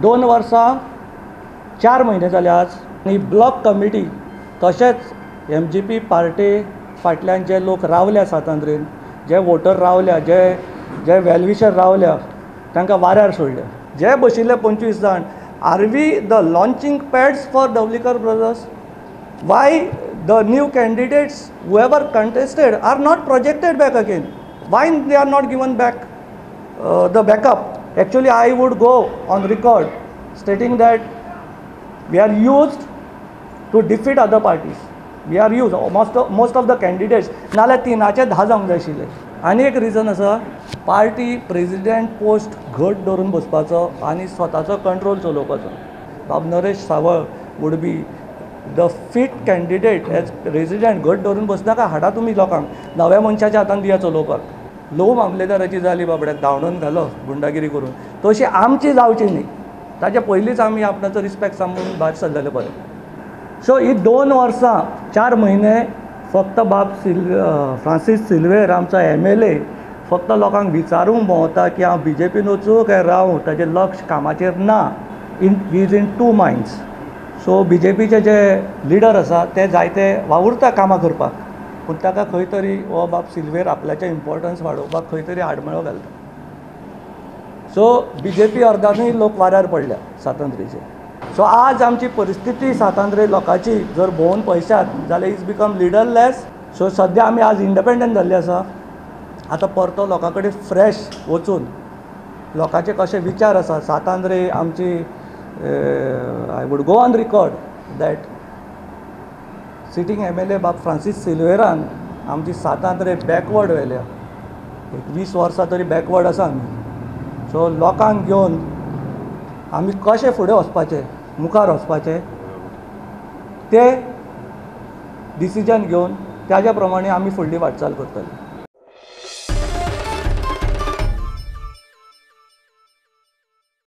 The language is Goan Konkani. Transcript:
2 वर्सां 4 म्हयने जाले आज. आनी ब्लॉक कमिटी तशेंच MGP party फाटल्यान जे लोक रावल्या सांत आंद्रेन, जे वोटर रावल्या, जे जे वेलविशर रावल्या, तांकां वाऱ्यार सोडले. जे बशिल्ले 25 जाण, are we the launching pads for Dhavalikar brothers? Why the new candidates whoever contested are not projected back again? Why they are not given back the backup? Actually I would go on record stating that we are used to defeat other parties. We are used most of the candidates. नाल्यार 3चे 10 जावंक जाय आशिल्ले. आनी एक रिजन आसा, पार्टी प्रेजिडेंट पोस्ट घट धरून बसपाचो आनी स्वताचो कंट्रोल चलोवपाचो. बाब Naresh Sawal would be the fit candidate as president. घट धरून बसनाका, हाडा तुमी लोकांक, नव्या मनशाच्या हातान दिया चलोवपाक. लोव मामलेदाराची जाली बाबड्याक धांवडून घालो गुंडागिरी करून, तशी आमची जावची न्ही. ताच्या पयलींच आमी आपणाचो रिस्पेक्ट सांगून भायर सरलेले बरें. सो ही 2 वर्सां 4 म्हयने फक्त बाब फ्रांसीस सिल्वेर आमचो MLA फक्त लोकांक विचारूंक भोंवता की हांव BJPन वचूं काय रावूं. ताजें लक्ष कामाचेर ना. In is in 2 minds. So BJPचे J leader आसा ते जायते वावुरता कामां करपाक, पूण ताका खंय तरी हो बाब सिल्वेर आपल्याचें इम्पोर्टन्स वाडोवपाक खंय तरी आडमेळो घालता. सो BJP अर्दानूय लोक वाऱ्यार पडल्या सांत आंद्रेचे. सो आज आमची परिस्थिती सांत आंद्रे लोकांची जर भोंवन पळयशात जाल्यार is become लिडरलेस. सो सद्या आमी आज इंडिपेंडंट जाल्ले आसा. आतां परतो लोकां कडेन फ्रेश वचून लोकांचे कशे विचार आसा सांत आंद्रे आमची, I would go on record that sitting MLA बाब फ्रांसीस सिल्वेरान आमची सांत आंद्रे बॅकवर्ड व्हेल्या. एक 20 वर्सां तरी बॅकवर्ड आसा आमी. सो लोकांक घेवन आमी कशें फुडें वचपाचें, मुखार वचपाचें ते डिसिजन घेवन ताज्या प्रमाणे आमी फुडली वाटचाल करतले.